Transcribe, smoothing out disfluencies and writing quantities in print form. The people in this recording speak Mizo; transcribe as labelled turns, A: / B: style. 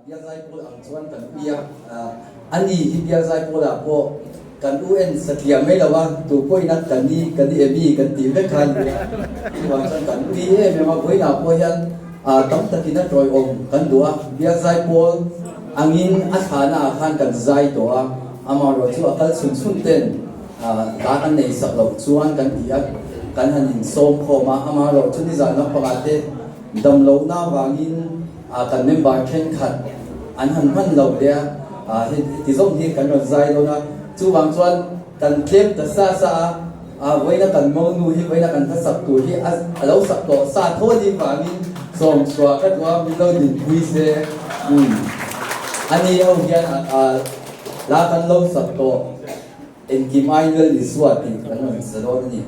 A: Bial Zaipawl ang chuan kan ui a, a ni hi Bial Zaipawlah pawh kan u en satliah mai lo a, tu pawhin a ka ni, ka ni emi kan tih vek kha a ni a, chuvang chuan kan ui em em a, vawiinah pawh hian tam takin a tawiawm kan duh a, Bial Zaipawl angin a thlahna ah khan kan zai tawh a, amaherawh chu a kal chhun chhun ten hla kan nei sak loh chuan kan ti a, kan han insawm khawm a, amaherawh chu nizan lampangah te damlohna avangin kan member thenkhat an han hman lo leh a, heti zawng hi kan rawn zai dawn a, chuvang chuan kan tlem ta sa sa a, a vawiina kan monu hi vawiina kan hla sak tur hi a lo sak tawh sa tho a nih vangin sawm chhuah ka duh a, min lo dinpui se umm a ni ho hian hla kan lo sak tawh engkim aiin Lal Isua tih kan rawn sa dawn a ni.